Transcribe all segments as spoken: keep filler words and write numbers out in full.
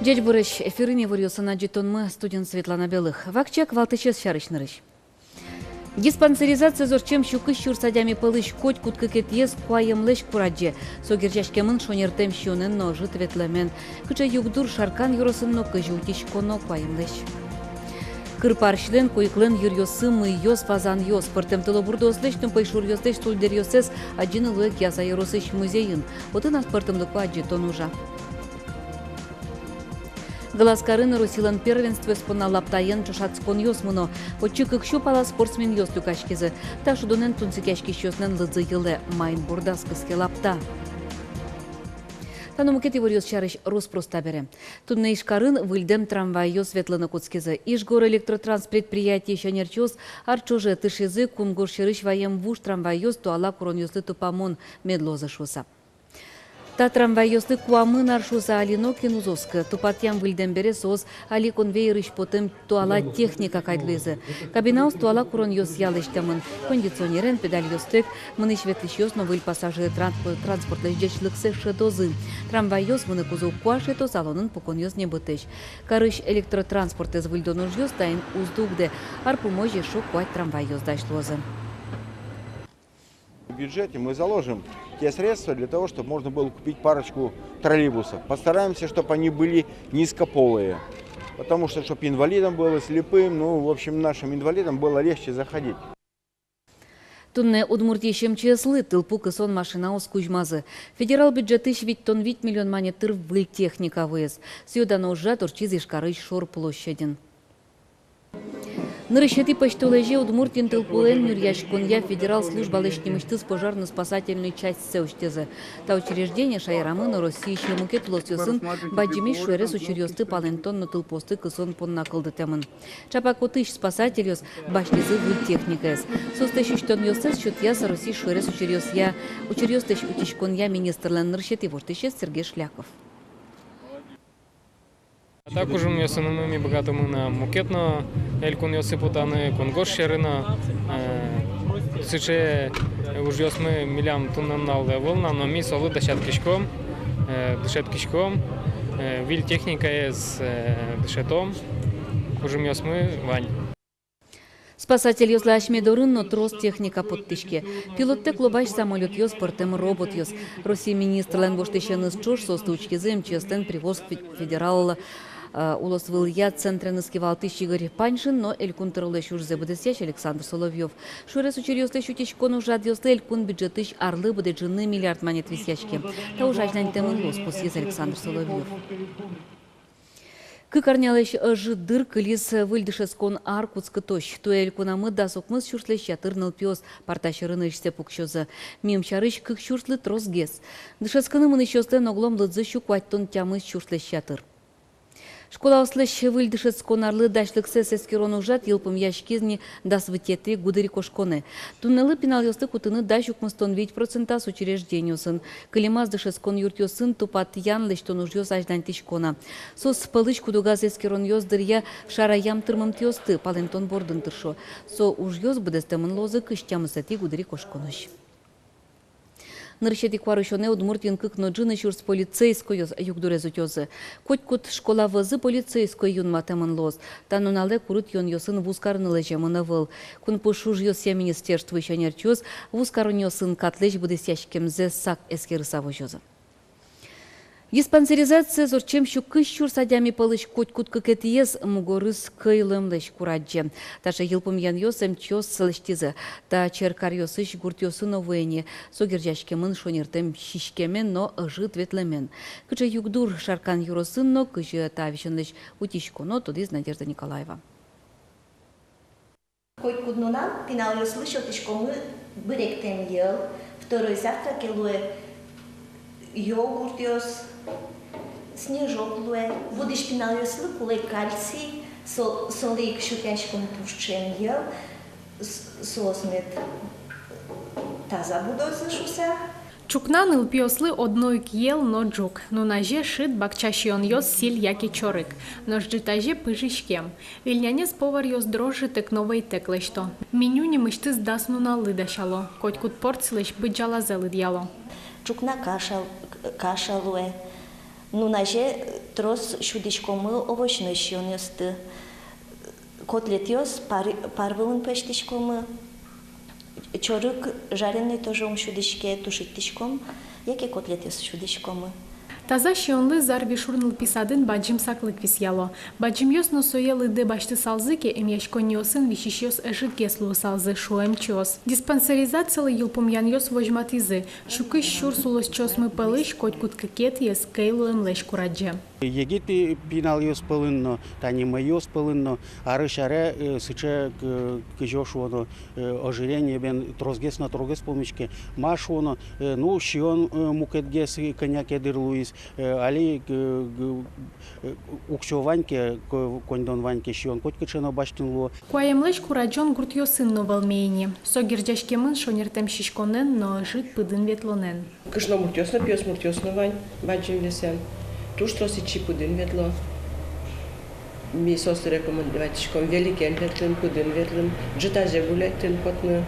Ӟечбуресь! Эфирын иворъёсын адӟытонмы, студиын Светлана Белых. Вакчияк валтӥсез сярысь нырысь. Диспансеризациез ортчем сю кызь сюрс адями пӧлысь котькуд кыкетӥез куаемлэсь курадӟе. Со герӟаськемын шонертэм сиёнэн но ӧжыт ветлэмен. Кыӵе югдур Шаркан ёросын но кызьы утиськоно куаемлэсь? Кыр парсьлэн, куиклэн йыръёссы, мыйёс, вазанъёс. Пӧртэм тылобурдослэсь но пӧйшуръёслэсь сульдэръёссэс адӟыны луэ Кияса ёросысь музейын. Отын ас пӧртэмлыко адӟытон ужа. Глазкарын Россилэн первенствоез понна лаптаен ӵошатсконъёс мыно. Отчы кык сю пала спортсменъёс люкаськизы. Та шудонэн тунсыкъяськисьёслэн лыдзы йылэ, маин бордаз кыске лапта. Та но мукет иворъёс сярысь рос-прос табере. Туннэ Ижкарын выльдэм трамвайёс ветлыны кутскизы. Ижгор электротранс предприятиысь ӧнерчиос ар ӵоже тыршизы, кунгож сьӧрысь ваем вуж трамвайёс туала куронъёслы тупамон мед луозы шуыса. Та трамвайёслы куамын ар шуыса али нокин уз оскы. Тупатъям выльдэм бере соос али конвейерысь потэм туала техника кадь луизы. Кабинаос туала куронъёсъя лэсьтэмын: кондиционерен, педальёстэк. Мынӥсь-ветлӥсьёс но выль пассажир транспо-, транспортлэсь ӟечлыксэс шӧдозы. Трамвайёс мыныку ук куа шедьто, салонын пуконъёс небытэсь. Карысь электротранспортэз выльдон ужъёс таин уз дугдэ. Ар пумозь эшшо куать трамвайёс дась луозы. В бюджете мы заложим те средства для того, чтобы можно было купить парочку троллейбусов. Постараемся, чтобы они были низкополые. Потому что, чтоб инвалидам было, слепым, ну, в общем, нашим инвалидам было легче заходить. Туннэ Удмуртиысь МЧС-лы тылпу кысон машинаос кузьмазы. Федерал бюджетысь витьтон вить миллион манет тыр выль техника вуиз. Сӥё-дано ужрад ортчиз Ижкарысь шор площадьын. Нырысетӥ пӧсьтолэзе Удмуртиын тылпулэн нюръяськонъя федерал службалэсь нимысьтыз пожарно-спасательной частьсэ усьтӥзы. Та учреждение шаерамы но Россиысь мукет улосъёсын бадӟымесь шуэрес учыръёсты палэнтон но тылпуосты кысон понна кылдытэмын. Чапак отысь спасательёс басьтӥзы выль техникаез. Соослэсь усьтонъёссэс сётъяз Россиысь шуэрес учыръёсъя, учыръёслэсь утиськонъя министрлэн нырысетӥ воштӥсез Сергей Шляков. Та кужымъёсынымы ми быгатомы на мукет но элькунъёсы потаны, кунгож сьӧры но, э, сыӵе ужъёсмы милям туннэ нуналлы ӧвӧл на, но ми солы дасяткиськом, э, дышетскиськом, э, выль техникаез, э, дышетом, кужымъёсмы вань. Спасательёслы асьме дорын но трос техника поттӥське. Пилоттэк лобась самолётъёс, пӧртэм роботъёс. Россия министрлэн воштӥсеныз ӵош соосты учкизы МЧС-лэн Приволжск фе-, федерал, э, улосвылъя центреныз кивалтӥсь Игорь Паньшин но Элькун тӧролэсь ужзэ быдэсъясь Александр Соловьёв. Шуэрес учыръёслэсь утиськон ужрадъёслы элькун бюджетысь арлы быдэ ӝыны миллиард манет висъяське. Та уж азьланьтэмын луоз, пусйиз Александр Соловьёв. Кык арнялэсь ӧжыт дыр кылиз выль дышетскон ар кутскытозь. Туэ элькунамы дас укмыс сюрслэсь ятыр нылпиос парта сьӧры нырысьсэ пуксёзы. Миым сярысь кык сюрслы тросгес. Дышетскыны мынӥсьёслэн оглом лыдзы сю куатьтон тямыс сюрслэсь ятыр. Школаослэсь выль дышетскон арлы дасьлыксэс эскерон ужрад йылпумъяськиз ни дас витетӥ гудырикошконэ. Туннэлы пиналъёсты кутыны дась укмыстон вить процентаз учреждениосын. Кылемаз дышетскон юртъёсын тупатъян-лэсьтон ужъёс азьланьтӥсько на. Соос пӧлысь куд-огаз эскеронъёс дыръя шараям тырмымтэосты палэнтон бордын тыршо. Со ужъёс быдэстэмын луозы кызь тямысэтӥ гудырикошконозь. Нырысетӥ куарусёнэ Удмуртиын кык но ӝыны сюрс полицейскойёс югдурез утёзы. Котькуд школа вӧзы полицейской юнматэмын луоз. Та нуналэ курыт юонъёсын вузкарыны лэземын ӧвӧл. Кунпуш ужъёсъя министерствоысь ӧнерчиос вузкаронъёсын катлэсь быдэсъяськемзэ сак эскерыса возёзы. Диспансеризациез ортчем сю кызь сюрс адями пӧлысь котькуд кыкетӥез мугорыз кӧй луэмлэсь курадӟе. Таӵе йылпумъянъёс эмчиос лэсьтӥзы. Та черк аръёсысь гуртъёсы но вуэ ни. Со герӟаськемын шонертэм сиськемен но ӧжыт ветлэмен. Кыӵе югдур Шаркан ёросын но кызьы та висёнлэсь утиськоно, тодӥз Надежда Николаева. Котькуд нунал пиналъёслы сётӥськомы быректэм йӧл, второй завтраке луэ йогуртъёс, снежок луэ. Будӥсь пиналъёслы кулэ кальций, со-, солы ик сётъяськом туж ӵем йӧл, с-, соос мед таза будозы шуыса. Ӵукна нылпиослы одно ик йӧл но ӝук. Нуназе шыд, бакча сиёнъёс, сӥль яке чорыг. Нош ӝытазе пыжиськем. Выль нянез поваръёс дрожжитэк но вӧйтэк лэсьто. Меню нимысьтыз дас нуналлы дасяло. Котькуд порцилэсь быдӟалазэ лыдъяло. Ӵукна каша, каша луэ. Нуназе трос сюдӥськомы овощной сиёнъёсты. Котлетъёс пар, пар вылын пӧзьтӥськомы. Чорыг жареной тоже ум сюдӥське, тушить тӥськом, яке котлетъёс сюдӥськомы. Таза сиёнлы Зарвишур нылпи садын бадӟым саклык висъяло. Бадӟымъёс но сое лыдэ басьтысалзы ке, эмъяськонниосын висисьёс ӧжытгес луысалзы, шуо эмчиос. Диспансеризациялы йылпумъянъёс возьматӥзы. Сю кызь сюрс улосчиосмы пӧлысь котькуд кыкетӥез кӧй луэмлэсь курадӟе. Егит пиналъёс пӧлын но, тани мӧйыос пӧлын но арысь аре, э, сыӵе, э, кызьы шуоно, э, ожирение бен тросгес но тросгес пумиське. Ма шуоно, э, ну, сиён, э, мукетгес, э, кӧня ке дыр луиз, э, али, э, г-, э, уксё вань ке, ко-, коньдон вань ке, сиён котькыӵе но басьтыны луо. Куаемлэсь курадӟон гуртъёсын но вӧлме ини. Со герӟаськемын шонертэм сиськонэн но ӧжыт пыдын ветлонэн. Кышномуртъёс но, пиосмуртъёс но вань, бадӟым весэн. Туж трос ичи пыдын ветло. Ми соосты рекомендовать кариськом великен ветлыны, пыдын ветлыны, ӝытазе гуляйтыны потыны,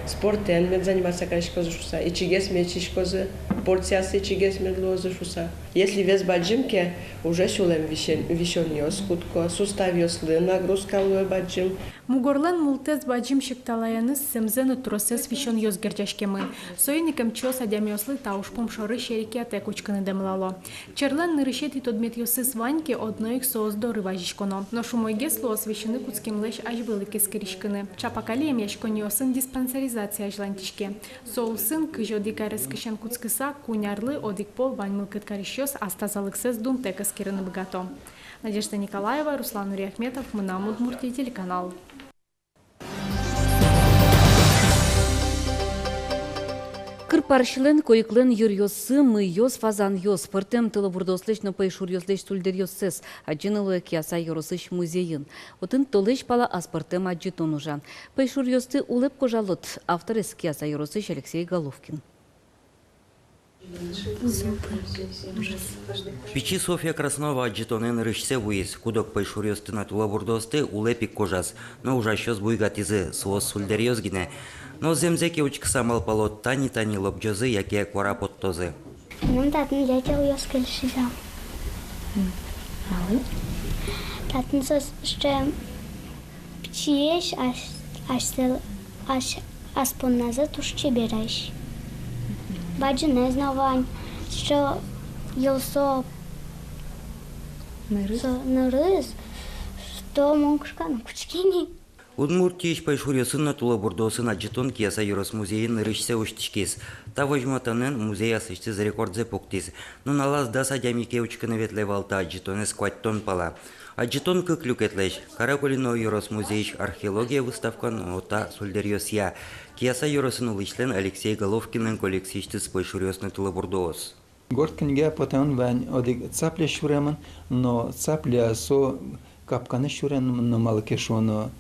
спортэн мед заниматься кариськозы шуыса, ичигес мед сиськозы, порциясы ичигес мед луозы шуыса. Если вес бадӟым ке, уже сюлэм висен-, висёнъёс кутско, суставъёслы нагрузка луэ бадӟым. Мугорлэн мултэс бадӟым секталаеныз, зэмзэ но, тросэз висёнъёс герӟаськемын. Соин ик эмчиос адямиослы та ужпум шоры серекъятэк учкыны дэмлало. Черлэн нырысетӥ тодметъёсыз вань ке, одно ик соос доры вазиськоно. Нош умойгес луоз висьыны кутскемлэсь азьвыл ик эскериськыны. Чапак али эмъяськонниосын диспансеризация азьланьтӥське. Со улсын кызь одӥг арескысен кутскыса, куинь арлы одӥг пол вань мылкыд карисьёс ас тазалыксэс дунтэк эскерыны быгато. Надежда Николаева, Руслан Нуриахметов, «Мынам Удмуртие» телеканал. Кыр парсьлэн, койыклэн йыръёссы, мыйёс, фазанъёс, пӧртэм тылобурдослэсь но пӧйшуръёслэсь сульдэръёссэс адӟыны луэ Кияса ёросысь музейын. Отын толэзь пала аспӧртэм адӟытон ужа. «Пӧйшуръёсты улэп кожалод». Авторез Кияса ёросысь Алексей Головкин. Пичи Софья Краснова адӟытонэ нырысьсэ вуиз. Куд-ог пӧйшуръёсты но тылобурдоосты улэп ик кожаз, но ужасьёс буйгатӥзы, соос сульдэръёс гинэ. Но зэмзэ ке учкыса малпало, тани-тани лобӟозы яке куара поттозы. Мыным татын ятелъёс кельшизы. Малы? Татын соос сыӵе пичиесь, ас-, асьсэл-, ас-, ас понназы туж чебересь. Бадӟымез но вань, сыӵе йылсо нырыз. Со нырыз, что мон кышкан кутски ни. Удмуртиысь пӧйшуръёсын но тылобурдоосын адӟытон Кияса ёрос музейын нырысьсэ усьтӥськиз. Та возьматонэн музей аслэсьтыз рекордзэ пуктӥз. Нуналаз дас адями ке учкыны ветлэ вал та адӟытонэз куатьтон пала. Адӟытон кык люкетлэсь: Каракулино ёрос музейысь археология выставка но та сульдэръёсъя, Кияса ёросын улӥсьлэн Алексей Головкинлэн коллекциысьтыз пӧйшуръёс но тылобурдоос. Горд книга потэмын вань одӥг цапля сюремын, но цапля со капканэ сюремын, но малы ке шуоно,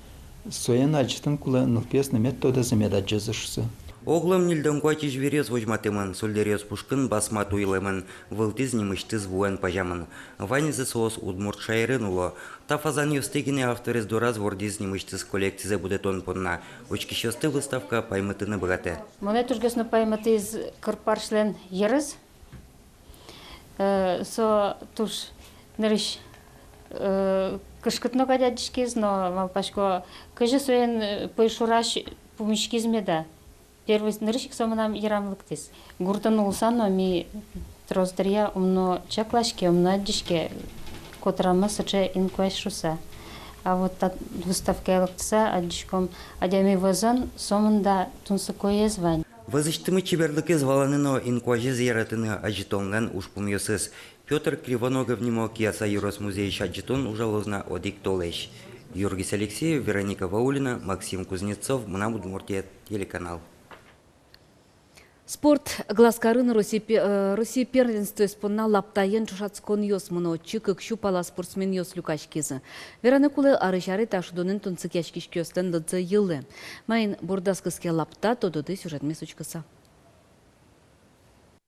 соин адӟытыны кулэ, нылпиос но мед тодозы, мед адӟозы шуыса. Оглом ньыльдон куать изьверъёс возьматэмын, сульдэръёс пушкын басма туйылэмын, вылтӥз нимысьтыз вуэн пазямын. Ваньзы соос удмурт шаерын уло. Та фазанъёсты гинэ авторез дораз вордӥз нимысьтыз коллекцизэ будэтон понна. Учкисьёсты выставка паймытыны быгатэ. Монэ тужгес но паймытӥз кыр парсьлэн йырыз. Э, со туж нырысь, э, кышкыт но кадь адӟиськиз, но малпасько, кызьы соин, э, пӧйшурась пумиськиз меда. Первый нырысь ик со мынам йырам лыктӥз. Гуртын улыса но ми трос дыръя ум но чаклаське, ум но адӟиське, котырам-а сыӵе инкуазь шуыса. А вот та выставкае лыктыса адӟиськом, адями вӧзын сомында тунсыкоез вань. Вӧзысьтымы чеберлыкез валаны но инкуазез яратыны адӟытонлэн ужпумъёсыз. Пётр Кривоногов нимо Кияса ёрос музейысь адӟытон ужалоз на одӥг толэзь. Юргис Алексеев, Вероника Ваулина, Максим Кузнецов, «Мынам Удмуртие» телеканал. Спорт. Глазкарын Россия пе-, э, Россия первенствоез понна лаптаен ӵошатсконъёс мыно. Отчы кык сю пала спортсменъёс люкаськизы. Вераны кулэ, арысь аре та шудонэн тунсыкъяськиськисьёслэн лыдзы йылэ. Маин бордаз кыске лапта, тододы сюжетмес учкыса.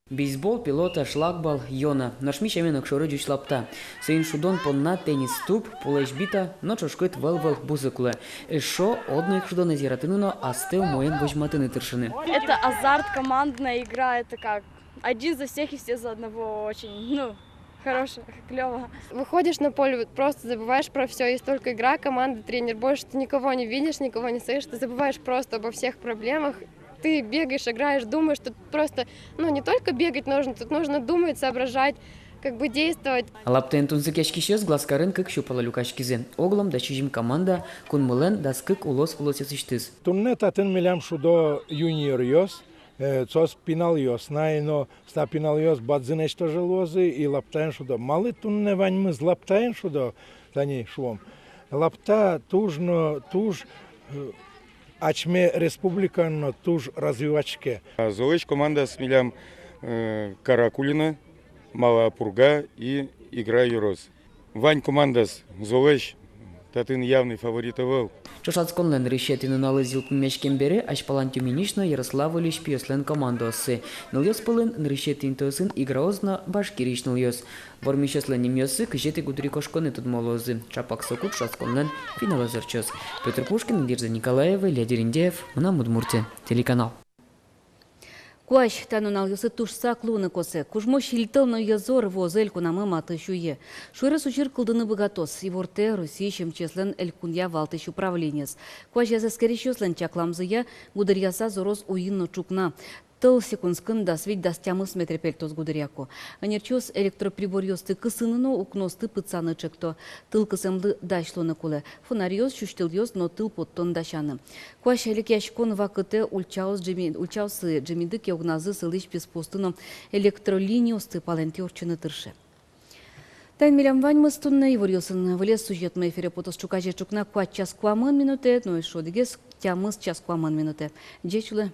Бейсбол, пилота, шлагбал, ёна. Нош ми сямен огшоры ӟуч лапта. Соин шудон понна теннис туп, пулэсь бита но ӵошкыт вӧл-вӧл бузы кулэ. Эшшо одно ик шудонэз яратыны но астэ умоен возьматыны тыршыны. Это азарт, командная игра, это как один за всех и все за одного, очень, ну, Хорошая, клёво. Выходишь на поле, вот просто забываешь про все. Есть только игра, команда, тренер. Больше ты никого не видишь, никого не слышишь. Ты забываешь просто обо всех проблемах. Ты бегаешь, играешь, думаешь. Тут просто, ну, не только бегать нужно, тут нужно думать, соображать, как бы действовать. Лаптаен тунсыкъяськисьёс Глазкарын кык сю пала люкаськизы. Оглом дас сизьым команда, кунмылэн дас кык улос вылосъёсысьтыз. Туннэ татын милям шудо юниоръёс, э, соос пиналъёс на ай, но со пиналъёс бадӟымесь тоже луозы, и лаптаен шудо. Малы туннэ ваньмыз лаптаен шудо, тани шуом. Лапта туж но туж, э, асьме республикаын но туж развиваться каре. А золэсь командаз милям, э, Каракулино, Малая Пурга и Игра ёрос. Вань командаз золэсь, татын явный фаворит ӧвӧл. Ӵошатсконлэн нырысетӥ нуналыз йылпумъяськем бере азьпалан Тюменьысь но Ярославльысь пиослэн командаоссы. Нылъёс пӧлын нырысетӥ интыосын Играос но Башкириысь нылъёс. Вормисьёслэн нимъёссы кызетӥ гудырикошконэ тодмо луозы. Ӵапак соку ӵошатсконлэн финалэз ортчоз. Пётр Пушкин, Надежда Николаева, Илья Дерендяев, «Мынам Удмуртие» телеканал. Куазь та нуналъёсы туж сак луыны косэ. Кужмо сильтӧл но йӧзор вуоз элькунамы матысь уе. Шуэрес учыр кылдыны быгатоз, ивортэ Россиысь МЧС-лэн элькунъя валтӥсь управлениез. Куазез эскерисьёслэн чакламзыя, гудыръяса зороз уйин но ӵукна. Тӧл секундскын дас вить-дас тямыс метр пельтоз гудыръяку. Ӧнерчиос электроприборъёсты кысыны но укноосты пытсаны ӵекто. Тыл кысэмлы дась луыны кулэ. Фонарьёс, сюсьтылъёс но тыл поттон дасяны. Куазь лекъяськон вакытэ ульчаос ӝеми-, ульчаосы ӝемиды ке огназы сылӥсь писпуосты но электролиниосты палэнтӥ ортчыны тырше. Таин милям ваньмыз туннэ. Иворъёсын вылез сюжетмы эфире потоз ӵуказе ӵукна куать час куамын минутэ, но эшшо одӥгез тямыс час куамын минутэ. Ӟеч улэ.